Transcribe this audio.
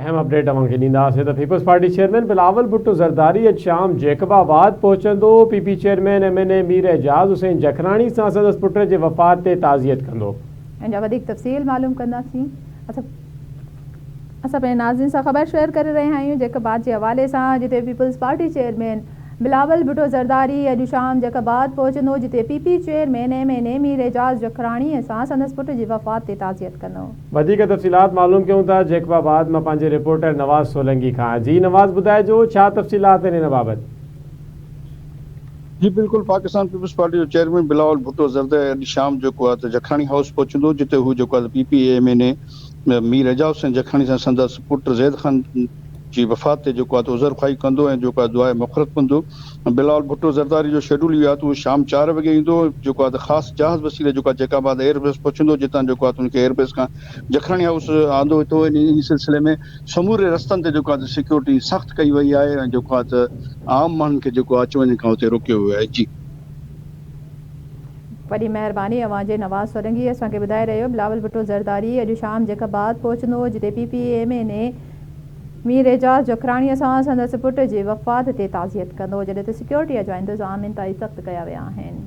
اهم اپڊيٽ اوهان کي ڏينداسين ته peoples party chairman Bilawal Bhutto Zardari اڄ شام جيڪب آباد پهچندو، P P chairman M N A Mir Ejaz Hussain Jakhrani سان سندس پٽ جي وفات تي تعزيت ڪندو. ان جا وڌيڪ تفصيل معلوم ڪنداسين. اسان پنهنجي ناظرين سان خبر شيئر ڪري رهيا آهيون جيڪب آباد جي حوالي سان جتي peoples party chairman Bilawal Bhutto Zardari اڄ شام جيڪب آباد پهچندو جتي P P chairman M N A Mir Ejaz Jakhrani سان سندس پٽ جي وفات تي تعزيت ڪندو. وڌيڪ تفصيلات معلوم ڪيون ٿا جيڪب آباد مان پنهنجي رپورٽر نواز سولنگي کان. جي نواز ٻڌائجو ڇا تفصيلات آهن ان بابت. جي بلڪل پاڪستان پيپلز پارٽي جو چيئرمين بلاول ڀٽو زرداري اڄ شام جيڪو آهي ته جکراڻي هائوس پهچندو جتي هو جيڪو آهي ته P P M N A Mir Ejaz Hussain Jakhrani سان سندس پٽ زيد خان جي وفات تي جيڪو آهي ته عذر خواهي ڪندو ۽ جيڪو آهي دعاء مغفرت ڪندو. بلاول ڀٽو زرداري جو شيڊول اهو آهي ته اهو شام چار وڳي ايندو جيڪو آهي ته خاص جهاز وسيلي جيڪو آهي جيڪب آباد ايئر بيس پهچندو جتان جيڪو آهي ته ان کي ايئر بيس کان جکراڻي هائوس آندو ويندو. انهي سلسلي ۾ سموري رستن تي جيڪو آهي ته سيڪيورٽي سخت ڪئي وئي آهي ۽ جيڪو آهي ته عام ماڻهن کي جيڪو آهي اچ وڃ کان اتي روڪيو ويو آهي. جي. وڏي مهرباني اوهان جي نواز سولنگي اسان کي ٻڌائي رهيو بلاول ڀٽو زرداري اڄ شام جيڪب آباد پهچندو جتي P P M N A Mir Ejaz Jakhrani سان سندس پٽ جي وفات تي تعزيت ڪندو جڏهن ته سيڪيورٽي جا انتظام انتهائي سخت ڪيا ويا آهن.